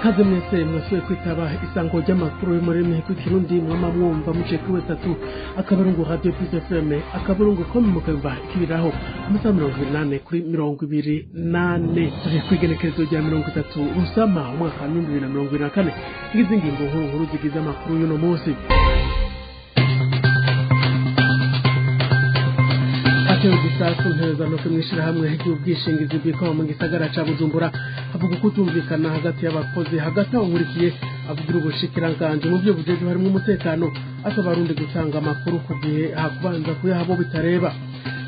Kaze mwese mwasuye kwitaba isango ry'amakuru yo muri rurimi rw'ikirundi mwama mwumva muciye kuri wetatu akaburungu radio Peace FM akaburungu com, mukayumva ikibiraho amasaha 24 kuri 24. Turi kw'igenekerezo rya 30 Rusama umwaka wa 2024. Ngizi ingingo nkuru nkuru zigize amakuru y'uno munsi. Hatewe igisasu ntezantoke mw'ishirahamwe ry'ubwishingizi bw'ikawa mu gisagara ca Bujumbura, havuga ukutumvikana hagati y'abakozi. Hagati aho, Nkurikiye avugira ubushikiranganji mu vyo bujejwe harimwo umutekano asaba abarundi gutanga amakuru ku gihe hakubanza kuyaha abo bitareba.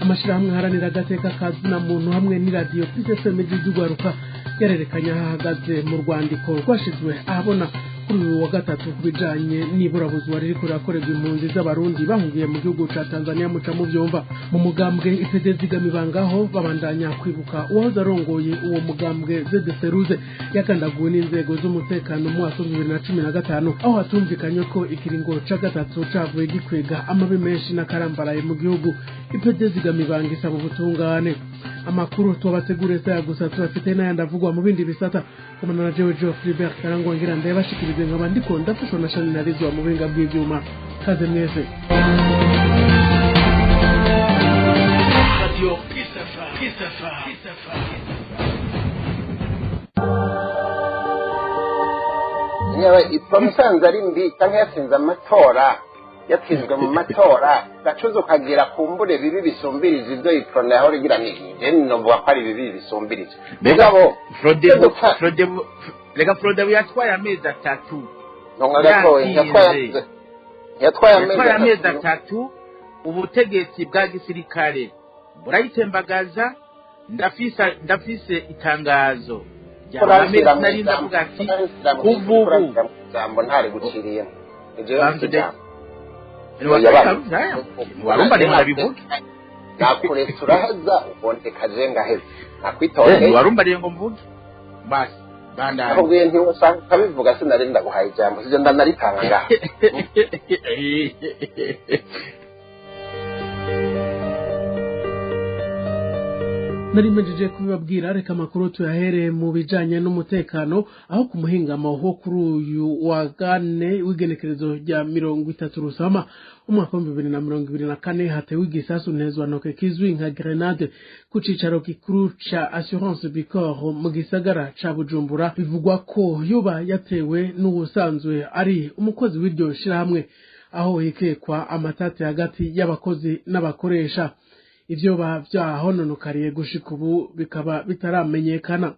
Amashirahamwe aharanira agateka ka zina muntu hamwe n'iradiyo Peace FM ry'urwaruka yarerekanye aho ahagaze mu rwandiko rwashizwe ahabona kuri uyu wa gatatu ku bijanye n'iburabuzwa ririko rirakorerwa impunzi z'abarundi bahungiye mu gihugu ca Tanzania. Muca muvyumva. Mu mugambwe IPD Zigamibangaho babandanya kwibuka uwahoze arongoye uwo mugambwe Zede Feruze yagandaguwe n'inzego z'umutekano mu mwaka wa 2015, aho hatumvikanye ko ikiringo ca gatatu cavuye gikwega amabi menshi n'akarambaraye mu gihugu. IPD Zigamibanga isaba ubutungane. Amakuru tubateguriye saya gusa, turafite n'ayandi avugwa mu bindi bisata. Kumana na jewe Geoffrey Bert Karangwa, ngira ndayabashikirize, nkaba ndiko ndafashwa na Shani Narizwa mu buhinga bw'ivyuma. Kaze mwese. Radio Peace FM. Peace FM. Peace FM. Yewe, ipfa musanze ari mbi cyangwa yatsinze amatora, yatsinzwe mu matora, gacuza ukagira kumbure bibi bisumbirije ibyo Iprona yahora igira. Ni novuga ko ari bibi bisumbirije. Mugabo Frodebu dupfa. Frodebu, reka, Frodebu yatwaye amezi 3. Ntonga gatoya yatwaye. Yatsinze. Yatwaye yatwaye amezi amezi 3. 3, ubutegetsi bwa gisirikare burayitembagaza. Ndafise itangazo rya Uranshyira mu nari ijambo. ndavuga ati Uranshyira mu kuva ubu uranshyira mu ijambo, ntari guciriyemo ibyo. Banza warumva rero ndabivuge. Nakuretse uraheza, ubondeka je ngaheza nakwitondeye. Warumva rero ngo mvuge, basi bandanye. Nakubwiye nti usanga ukabivuga, sinari ndaguhaye ijambo, sivyo ndanaritanga ngaha. Nari mpejeje kubibabwira, reka amakuru tuyahere mu bijanye n'umutekano, aho ku muhingamo wo kuri uyu wa kane w'igenekerezo rya 30 Rusama umwaka wa 2024 hatewe igisasu ntezwantoke kizwi nka grenade ku cicaro gikuru ca Assurance Bicor mu gisagara ca Bujumbura. Bivugwa ko yoba yatewe n'uwusanzwe ari umukozi w'iryo shirahamwe, aho hikekwa amatati hagati y'abakozi n'abakoresha. Ivyo vyahononokariye gushika ubu bikaba bitaramenyekana.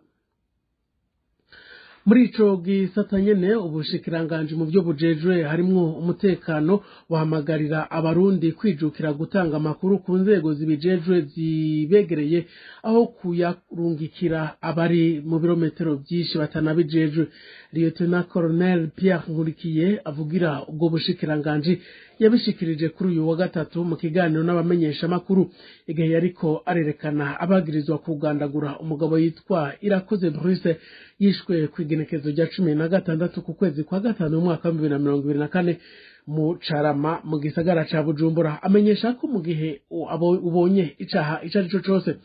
Muri ico gisata nyene, ubushikiranganji mu vyo bujejwe harimwo umutekano wahamagarira abarundi kwijukira gutanga amakuru ku nzego zibijejwe zibegereye, aho kuyarungikira abari mu birometero vyinshi batanabijejwe. Lieutenant Colonel Pierre Nkurikiye avugira ubwo bushikiranganji yabishikirije kuri uyu wa gatatu mu kiganiro n'abamenyeshamakuru, igihe yariko arerekana abagirizwa kugandagura umugabo yitwa Irakoze Bruce yishwe kw'igenekerezo rya 16 ku kwezi kwa gatanu mu mwaka wa 2024 mu Carama mu gisagara ca Bujumbura. Amenyesha ko mu gihe ubonye icaha ico ari cyo cose,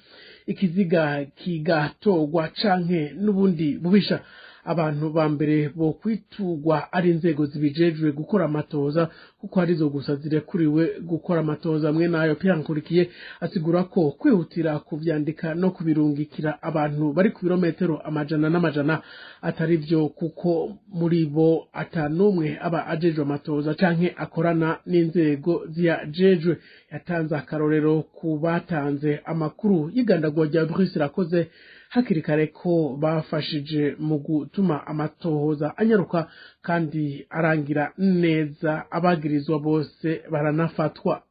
ikiziga kigatorwa canke n'ubundi bubisha, abantu ba mbere bo kwitugwa ari inzego zibijejwe gukora amatoza, kuko arizo gusa zirekuriwe gukora amatoza mwe nayo. Pierre Nkurikiye asigura ko kwihutira kuvyandika no kubirungikira abantu bari ku birometero amajana n'amajana atari vyo, kuko muri bo atanumwe aba ajejwe amatoza canke akorana n'inzego ziyajejwe. Yatanze akarorero ku batanze amakuru y'igandagurwa rya Bruce Rakoze hakiri kare, ko bafashije mu gutuma amatohoza anyaruka kandi arangira neza, abagirizwa bose baranafatwa.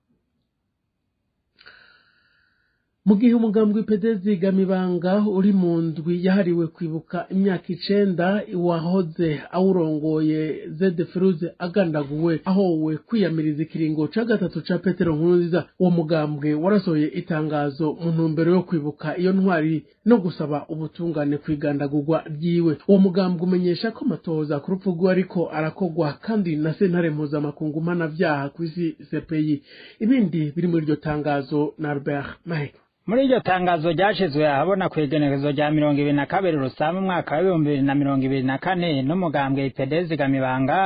Mu gihe umugambwe IPD Zigamibanga uri mu ndwi yahariwe kwibuka imyaka 9 wahoze awurongoye Zede Feruze agandaguwe ahowe kwiyamiriza ikiringo ca gatatu ca Petero Nkurunziza, uwo mugambwe warasohoye itangazo mu ntumbero yo kwibuka iyo ntwari no gusaba ubutungane kwigandagurwa ryiwe. Uwo mugambwe umenyesha ko amatohoza ku rupfu rwiwe ariko arakogwa kandi na sentare mpuzamakungu mpanavyaha kw'isi CPI. Ibindi biri muri iryo tangazo na Albert Maheka. Muri iryo tangazo ryashizwe ahabona kw'igenekerezo rya 22 Rusama umwaka wa 2024 n'umugambwe IPD Zigamibanga,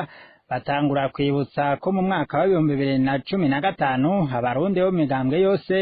batangura kwibutsa ko mu mwaka wa 2015 abarundi bo mu migambwe yose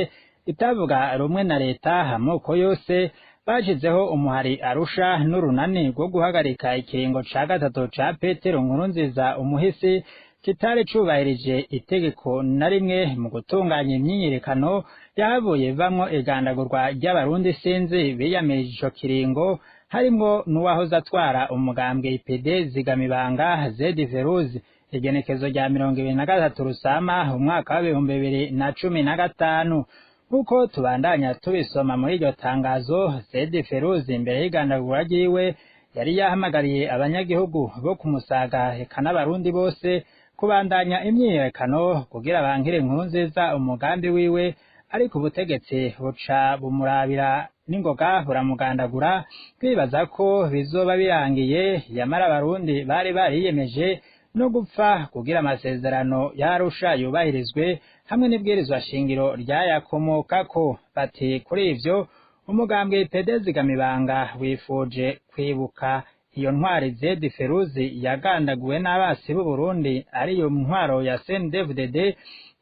itavuga rumwe na leta, amoko yose, bashizeho umuhari Arusha n'urunani rwo guhagarika ikiringo ca gatatu ca Petero Nkurunziza umuhisi kitari cubahirije itegeko na rimwe mu gutunganya imyiyerekano yahavuye ivamwo igandagurwa ry'abarundi sinzi biyamirije ico kiringo, harimwo n'uwahoze atwara umugambwe IPD Zigamibanga Zedi Feruzi, igenekezo rya 23 Rusama umwaka wa 2015. Nk'uko tubandanya tubisoma muri iryo tangazo, Zedi Feruzi imbere y'igandagurwa ryiwe yari yahamagariye abanyagihugu bo kumusaga eka n'abarundi bose kubandanya imyiyerekano kugira bankire Nkurunziza umugambi wiwe, ariko ubutegetsi buca bumurabira n'ingoga buramugandagura, twibaza ko bizoba birangiye. Yamara abarundi bari bariyemeje no gupfa kugira amasezerano y'Arusha yubahirizwe hamwe n'ibwirizwa shingiro ryayakomokako. Bati kuri ivyo umugambwe IPD Zigamibanga wifuje kwibuka iyo ntwari Zedi Feruzi yagandaguwe n'abasi b'u Burundi, ariyo ntwaro ya CNDD-FDD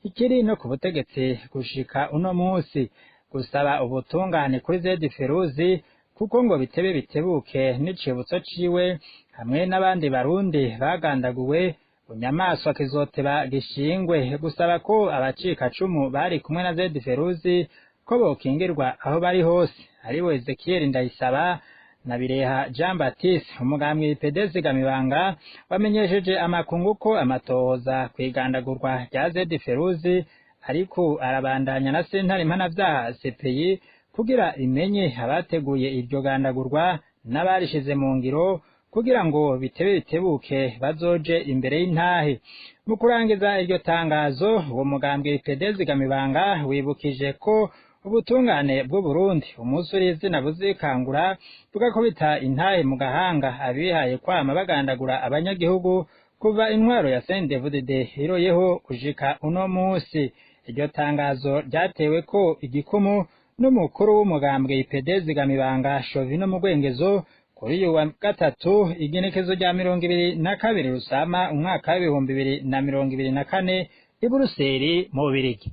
ikiri no ku butegetsi gushika uno munsi, gusaba ubutungane kuri Zedi Feruzi kuko ngo bitebe bitebuke n'icibutso ciwe hamwe n'abandi barundi bagandaguwe bunyamaswa kizoteba gishingwe, gusaba ko abacikacumu bari kumwe na Zedi Feruzi ko bokingirwa aho bari hose, aribo Ezekiel Ndayisaba na Bireha Jean Baptiste. Umugambwe IPD Zigamibanga wamenyesheje amakungu ko amatohoza kwigandagurwa rya Zedi Feruzi ariko arabandanya na sentare mpanavyaha CPI kugira imenye abateguye iryo gandagurwa n'abarishize mu ngiro, kugira ngo bitebe bitebuke bazoje imbere y'intahe. Mu kurangiza iryo tangazo, uwo mugambwe IPD Zigamibanga wibukije ko ubutungane bw'u Burundi umunsi uri izina buzikangura bugakubita intahe mu gahanga abihaye kwama bagandagura abanyagihugu kuva intwaro ya CNDD-FDD iroyeho gushika uno munsi. Iryo tangazo ryatewe ko igikumu n'umukuru w'umugambwe IPD Zigamibanga Shovino Mugwengezo kuri uyu wa gatatu, igenekezo rya 22 Rusama umwaka wa 2024 i Buruseli mu Bubirigi.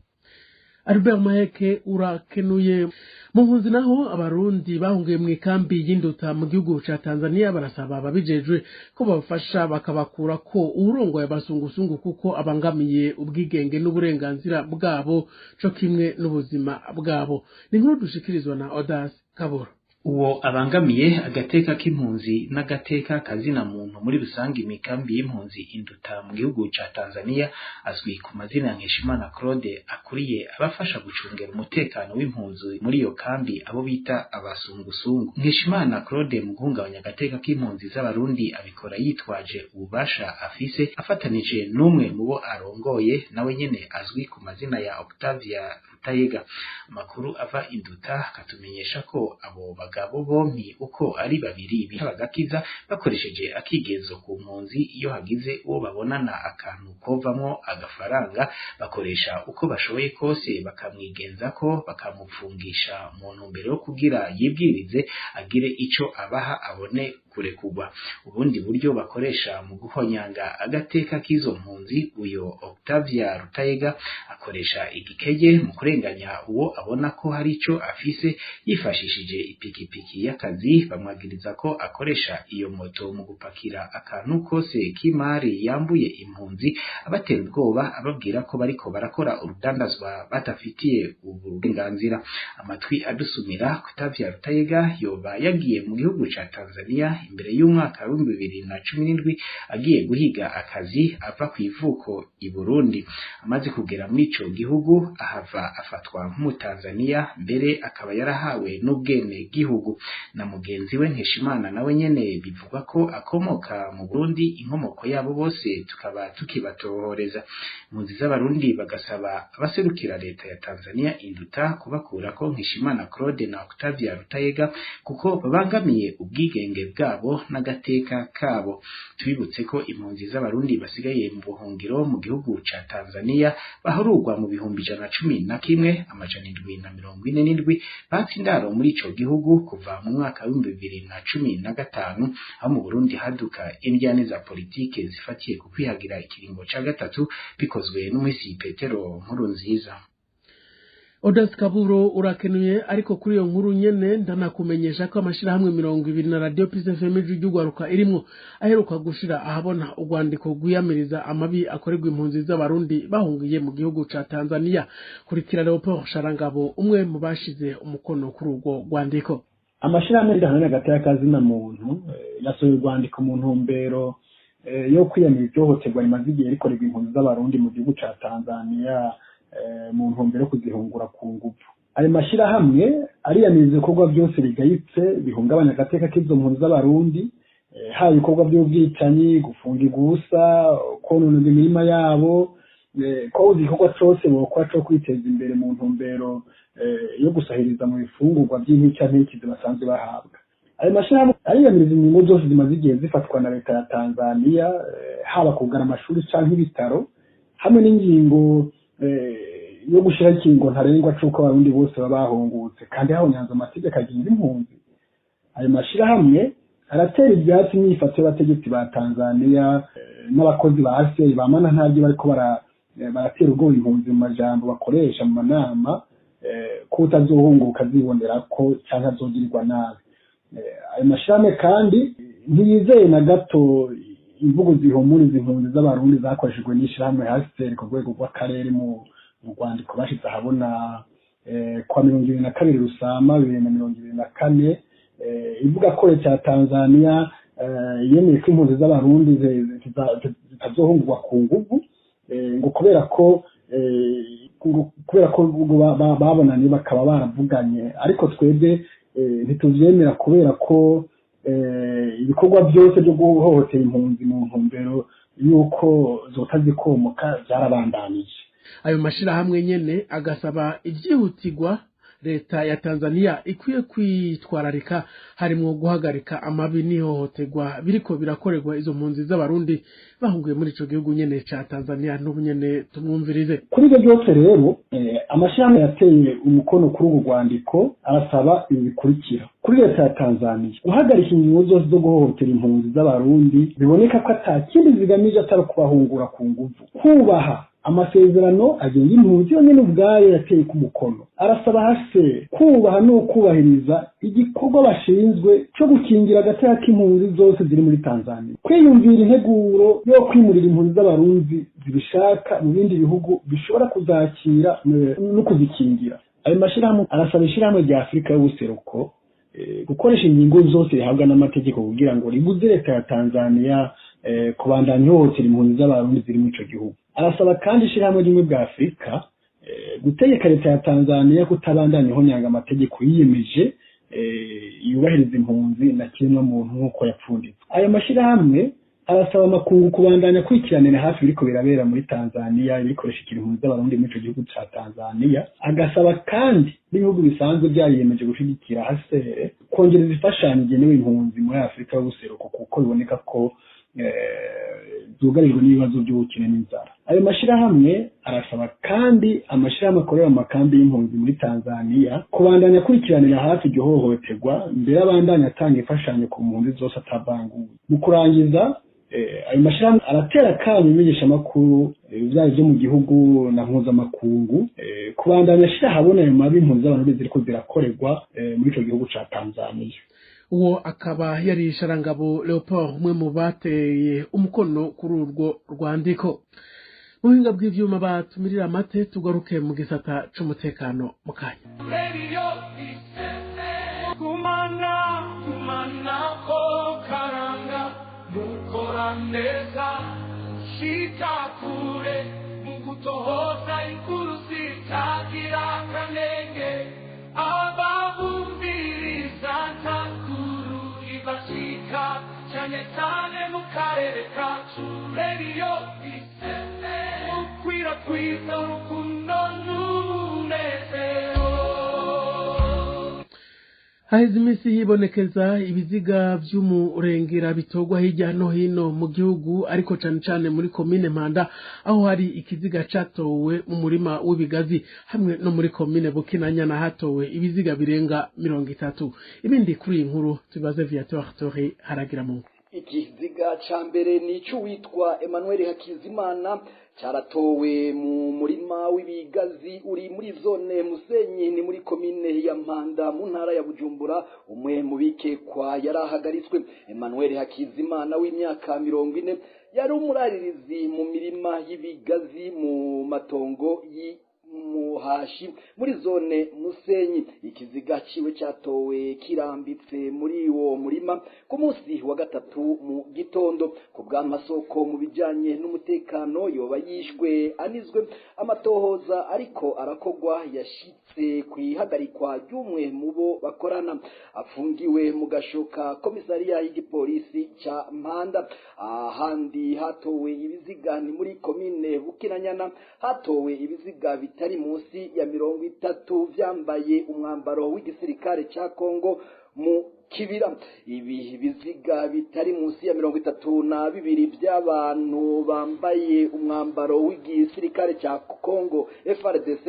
Albert Maheke, urakenuye. Mu mpunzi naho, abarundi bahungiye mu ikambi y'Induta mu gihugu ca Tanzania barasaba ababijejwe ko babafasha bakabakura ko uwurongoye abasungusungu, kuko abangamiye ubwigenge n'uburenganzira bwabo co kimwe n'ubuzima bwabo. Ni inkuru dushikirizwa na Odas Kabura. Uwo abangamiye agateka k'impunzi n'agateka kazina muntu muri rusange imikambi y'impunzi Induta mu gihugu ca Tanzania azwi ku mazina ya Nkeshimana Claude, akuriye abafasha gucungera umutekano w'impunzi muri iyo kambi, abo bita abasungusungu. Nkeshimana Claude mu guhungabanya agateka k'impunzi z'abarundi abikora yitwaje ububasha afise, afatanije n'umwe mu bo arongoye, nawe nyene azwi ku mazina ya Octavia Rutayega. Amakuru ava Induta akatumenyesha ko abo bagabo bompi uko ari babiri bagakiza bakoresheje akigezo ku mpunzi. Iyo hagize uwo babonana akantu kovamwo agafaranga, bakoresha uko bashoboye kose bakamwigenzako, bakamupfungisha mu ntumbero yo kugira yibwirize agire ico abaha abone kurekurwa. Ubundi buryo bakoresha mu guhonyanga agateka k'izo mpunzi, uyo Octavia Rutayega akoresha igikege mu kurenganya uwo abona ko hari ico afise, yifashishije ipikipiki y'akazi. Bamwagiriza ko akoresha iyo moto mu gupakira akantu kose k'imari yambuye impunzi, abatera ubwoba ababwira ko bariko barakora urudandazwa badafitiye uburenganzira. Amatwi adusumira, Octavia Rutayega yoba yagiye mu gihugu ca Tanzania imbere y'umwaka wa 2017 agiye guhiga akazi ava ku ivuko i Burundi. Amaze kugera muri ico gihugu ahava afatwa nk'umutanzania, mbere akaba yarahawe n'ubwene gihugu. Na mugenzi we Nkeshimana nawe nyene bivugwa ko akomoka mu Burundi, inkomoko yabo bose tukaba tukibatohoreza. Impunzi z'abarundi bagasaba abaserukira leta ya Tanzania Induta kubakurako Nkeshimana Claude na Octavia Rutayega, kuko babangamiye ubwigenge bwabo. bwabo n'agateka kabo. Tubibutse ko impunzi z'abarundi basigaye mu buhungiro mu gihugu ca Tanzania baharurwa mu 111,747 batse indaro muri ico gihugu kuva mu mwaka wa 2015, aho mu Burundi haduka indyane za politike zifatiye ku kwihagira ikiringo ca gatatu bikozwe n'umuhisi Petero Nkurunziza. Odas Kaburo urakenuye, ariko kuri iyo nkuru nyene ndanakumenyesha ko amashirahamwe 20 na Radio Peace FM ijwi ry'ugwaruka irimwo aheruka gushira ahabona urwandiko rwiyamiriza amabi akorerwa impunzi z'abarundi bahungiye mu gihugu ca Tanzania. Kurikira Leopold Sharangabo, umwe mu bashize umukono kuri urwo rwandiko. Amashirahamwe adaharanira agateka kazina muntu yasohoye urwandiko mu ntumbero yo kwiyamiriza ihohoterwa rimaze igihe rikorerwa impunzi z'abarundi mu gihugu ca Tanzania mu ntumbero yo kuzihungura ku nguvu. Ayo mashirahamwe ariyamiriza ibikorwa byose bigayitse bihungabanya agateka k'izo mpunzi z'abarundi, haba ibikorwa by'ubwicanyi, gufunga igusa, konona imirima yabo, ko igikorwa cose bokora co kwiteza imbere mu ntumbero yo gusahiriza mu bifungurwa by'intica ntikizi basanzwe bahabwa. Ayo mashirahamwe ariyamiriza ingingo zose zimaze igihe zifatwa na leta ya Tanzania, haba kugara amashuri canke ibitaro, hamwe n'ingingo yo gushiraho ikingo ntarengwa c'uko abarundi bose baba bahungutse kandi hahonyanze amategeko agenga impunzi. Ayo mashirahamwe aratera ivyatsi imyifato y'abategetsi ba Tanzania n'abakozi ba ASEI bamana ntaryo bariko baratera ubwoba impunzi mu majambo bakoresha mu manama, ko utazohunguka azibonerako canke azogirirwa nabi. Ayo mashirahamwe kandi ntiyizeye na gato imvugo zihumuriza impunzi z'abarundi zakoreshejwe n'ishirahamwe HCR ku rwego rw'akarere mu rwandiko bashize ahabona kwa 22 Rusama 2024, ivuga ko leta ya Tanzania yemeye ko impunzi z'abarundi zitazohungurwa ku nguvu, ngo kubera ko babonanye bakaba baravuganye, ariko twebwe ntituvyemera kubera ko ibikorwa byose byo guhohotera impunzi mu ntumbero y'uko zota zikomoka byarabandanije. Ayo mashirahamwe nyene agasaba ivyihutirwa leta ya Tanzania ikwiye kwitwararika, harimwo guhagarika amabi n'ihohoterwa biriko birakorerwa izo mpunzi z'abarundi bahungiye muri ico gihugu nyene ca Tanzania. N'ubu nyene tumwumvirize. Kuri ibyo byose rero, amashirahamwe yateye umukono kuri ubu rwandiko arasaba ibi bikurikira kuri leta ya Tanzania: guhagarika ingingo zose zo guhohotera impunzi z'abarundi biboneka ko ata kindi zigamije atari ukubahungura ku nguvu, kubaha amasezerano agenga impunzi yonyene ubwayo yateye ku mukono. Arasaba hase kubaha no kubahiriza igikorwa bashinzwe cyo gukingira agateka k'impunzi zose ziri muri Tanzania, kwiyumvira integuro yo kwimurira impunzi z'abarundi zibishaka mu bindi bihugu bishobora kuzakira no kuzikingira. Ayo mashirahamwe arasaba ishirahamwe rya Afurika y'ubuseruko gukoresha ingingo zose rihabwa n'amategeko kugira ngo ribuze leta ya Tanzania kubandanya ihohotera impunzi z'abarundi ziri muri ico gihugu. Arasaba kandi ishirahamwe ry'ubumwe bwa Afurika gutegeka leta ya Tanzania kutabandanya ihonyanga amategeko yiyemeje yubahiriza impunzi na kiremwa muntu nk'uko yapfunditswe. Ayo mashirahamwe arasaba amakungu kubandanya akurikiranira hafi ibiriko birabera muri Tanzania, ibikoresha impunzi z'abarundi muri ico gihugu ca Tanzania. Agasaba kandi n'ibihugu bisanzwe byariyemeje gushigikira HCR kongereza imfashanyo igenewe impunzi muri Afurika y'ubuseruko, kuko biboneka ko zugarijwe n'ibibazo by'ubukene n'inzara. Ayo mashirahamwe arasaba kandi amashirahamwe akorera mu makambi y'impunzi muri Tanzania kubandanya akurikiranira hafi iryo hohoterwa, mbere abandanya atanga imfashanyo ku mpunzi zose atavanguye. Mu kurangiza, ayo mashirahamwe aratera akamo imenyeshamakuru vyaba ivyo mu gihugu na mpuzamakungu kubandanya ashira ahabona ayo mabi impunzi z'abarundi ziriko zirakorerwa muri ico gihugu ca Tanzania. Uwo akaba yari Sharangabo Leopold, umwe mu bateye umukono kuri urwo rwandiko. Mu buhinga bw'ivyuma batumirira amate, tugaruke mu gisata c'umutekano mu kanya. Haheze iminsi hibonekeza ibiziga vy'umurengera bitorwa hirya no hino mu gihugu, ariko cane cane muri komine Mpanda, aho hari ikiziga catowe mu murima w'ibigazi, hamwe no muri komine Bukinanyana hatowe ibiziga birenga 30. Ibindi kuri iyi nkuru tubaze Viateur Tori Haragira Mungu. Ikiziga ca mbere ni icy'uwitwa Emmanuel Hakizimana, cyaratowe mu murima w'ibigazi uri muri zone Musenyi, ni muri komine ya Mpanda mu ntara ya Bujumbura. Umwe mu bikekwa yarahagaritswe. Emmanuel Hakizimana w'imyaka 40 yari umuraririzi mu mirima y'ibigazi mu matongo Muhashi muri zone Musenyi. Ikiziga ciwe cyatowe kirambitse muri uwo murima ku munsi wa gatatu mu gitondo. Ku bw'amasoko mu bijanye n'umutekano, yoba yishwe anizwe. Amatohoza ariko arakogwa yashitse kwihagarikwa ry'umwe mu bo bakorana, afungiwe mu gashoka komisariya y'igipolisi ca Mpanda. Ahandi hatowe ibiziga ni muri komine Bukinanyana, hatowe ibiziga bitari munsi ya 30 vyambaye umwambaro w'igisirikare ca Kongo mu kibira. Ibi biziga bitari munsi ya 32 by'abantu bambaye umwambaro w'igisirikare ca Kongo FARDC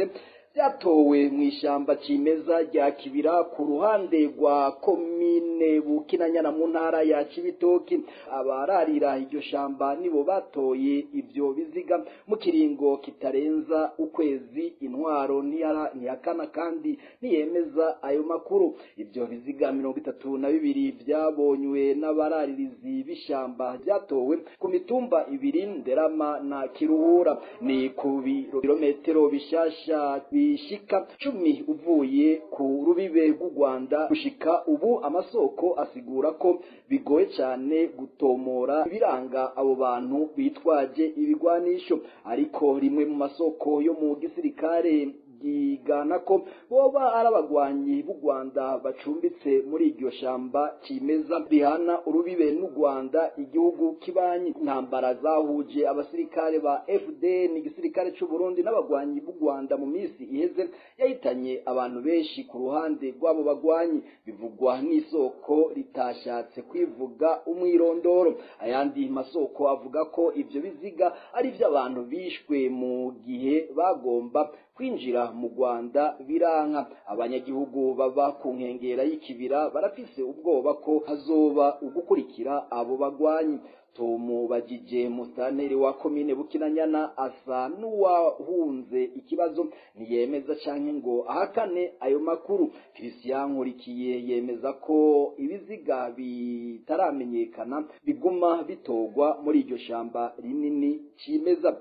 byatowe mu ishyamba kimeza rya Kibira ku ruhande rwa komine Bukinanyana mu ntara ya Cibitoki. Abararira iryo shamba nibo batoye ibyo biziga mu kiringo kitarenza ukwezi. Intwaro ntihakana kandi ntiyemeza ayo makuru. Ibyo biziga 32 byabonywe n'abararirizi b'ishyamba byatowe ku mitumba ibiri, Nderama na Kiruhura, ni ku birometero bishasha bishika 10 uvuye ku rubibe rw'u Rwanda. Gushika ubu amasoko asigura ko bigoye cyane gutomora ibiranga abo bantu bitwaje ibigwanisho, ariko rimwe mu masoko yo mu gisirikare yigana ko boba ari abagwanyi b'u Rwanda bacumbitse muri iryo shamba kimeza rihana urubibe n'u Rwanda, igihugu kibanyi. Intambara zahuje abasirikare ba FDN, igisirikare cy'u Burundi, n'abagwanyi b'u Rwanda mu minsi iheze yahitanye abantu benshi ku ruhande rw'abo bagwanyi, bivugwa n'isoko ritashatse kwivuga umwirondoro. Ayandi masoko avuga ko ivyo biziga ari ivy'abantu bishwe mu gihe bagomba kwinjira mu Rwanda biranka. Abanyagihugu baba ku nkengera y'ikibira barafise ubwoba ko hazoba ugukurikira abo bagwanyi. Tumubajije musitanteri wa komine Bukinanyana, asa n'uwahunze ikibazo, ntiyemeza canke ngo ahakane ayo makuru. Christian Nkurikiye yemeza ko ibiziga bitaramenyekana biguma bitogwa muri iryo shamba rinini cimeza.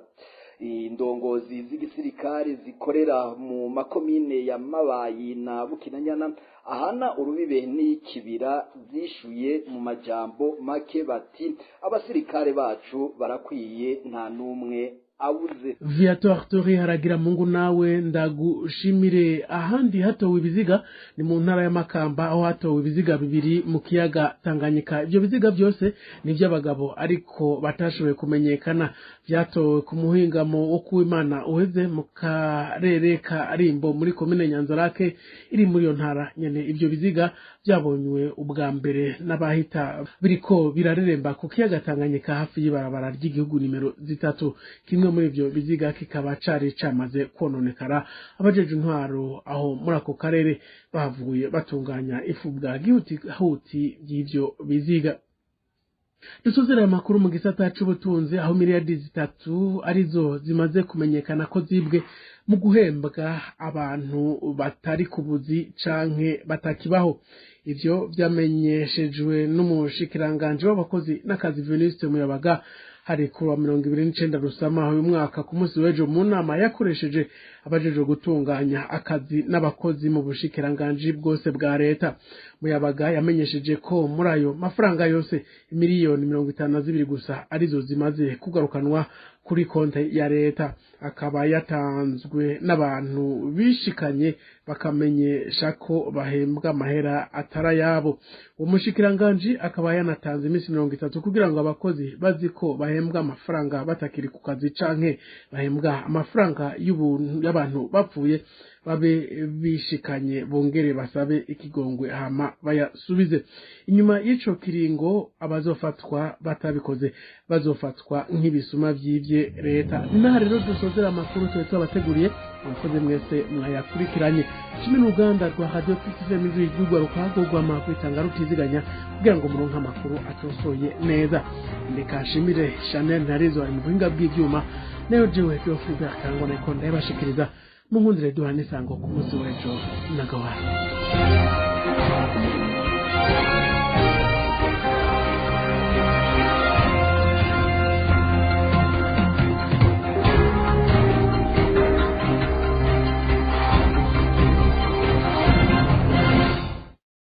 Indongozi z'igisirikare zikorera mu makomine ya Mabayi na Bukinanyana ahana urubibe n'ikibira zishuye mu majambo make bati: "Abasirikare bacu barakwiye, nta n'umwe abuze." Viateur Tori Haragira Mungu, nawe ndagushimire. Ahandi hatowe ibiziga ni mu ntara y'Amakamba, aho hatowe ibiziga bibiri mu kiyaga Tanganyika. Ibyo biziga byose ni iby'abagabo ariko batashoboye kumenyekana. Byatowe ku muhingamo wo kuwimana uheze mu karere ka Rimbo muri komine Nyanzarake iri muri iyo ntara nyene. Ibyo biziga byabonywe ubwa mbere n'abahita biriko birareremba ku kiyaga Tanganyika hafi y'ibarabara ry'igihugu nimero 3. Kimwe muri ivyo biziga kikaba cari camaze kononekara. Abajeje intwaro aho muri ako karere bahavuye batunganya ifubwa gihutihuti ry'ivyo biziga. Dusuzira aya makuru mu gisata c'ubutunzi, aho miliyardi 3 arizo zimaze kumenyekana ko zibwe mu guhembwa abantu batari ku buzi canke batakibaho. Ivyo vyamenyeshejwe n'umushikiranganji w'abakozi n'akazi Venuste Muyabaga hari ku wa 29 Rusama uyu mwaka, ku munsi w'ejo, mu nama yakoresheje abajejwe gutunganya akazi n'abakozi mu bushikiranganji bwose bwa leta. Muyabaga yamenyesheje ko muri ayo mafaranga yose miliyoni 52 gusa arizo zimaze kugarukanwa kuri konte ya leta, akaba yatanzwe n'abantu bishikanye bakamenyesha ko bahembwa amahera atari ayabo. Uwo mushikiranganji akaba yanatanze iminsi 30 kugira ngo abakozi bazi ko bahembwa amafaranga batakiri ku kazi canke bahembwa amafaranga y'ubuntu y'abantu bapfuye Babe bishikanye, bongere basabe ikigongwe, hama bayasubize. Inyuma y'ico kiringo, abazofatwa batabikoze bazofatwa nk'ibisuma vyivye leta. Naha rero dusozera amakuru tuba tubateguriye. Mwakoze mwese mwayakurikiranye. Kimwe n'uruganda rwa Radio PTV rw'urwaruka rwogwama kwitanga rutiziganya kugira ngo muronke amakuru atosoye neza. Ndeka nshimire Chanel Ntarizo ari mu buhinga bw'ivyuma, nayo jewe Geoffrey Karangwa nariko ndayabashikiriza. Munkundire duhane isango ku munsi w'ejo nagawara.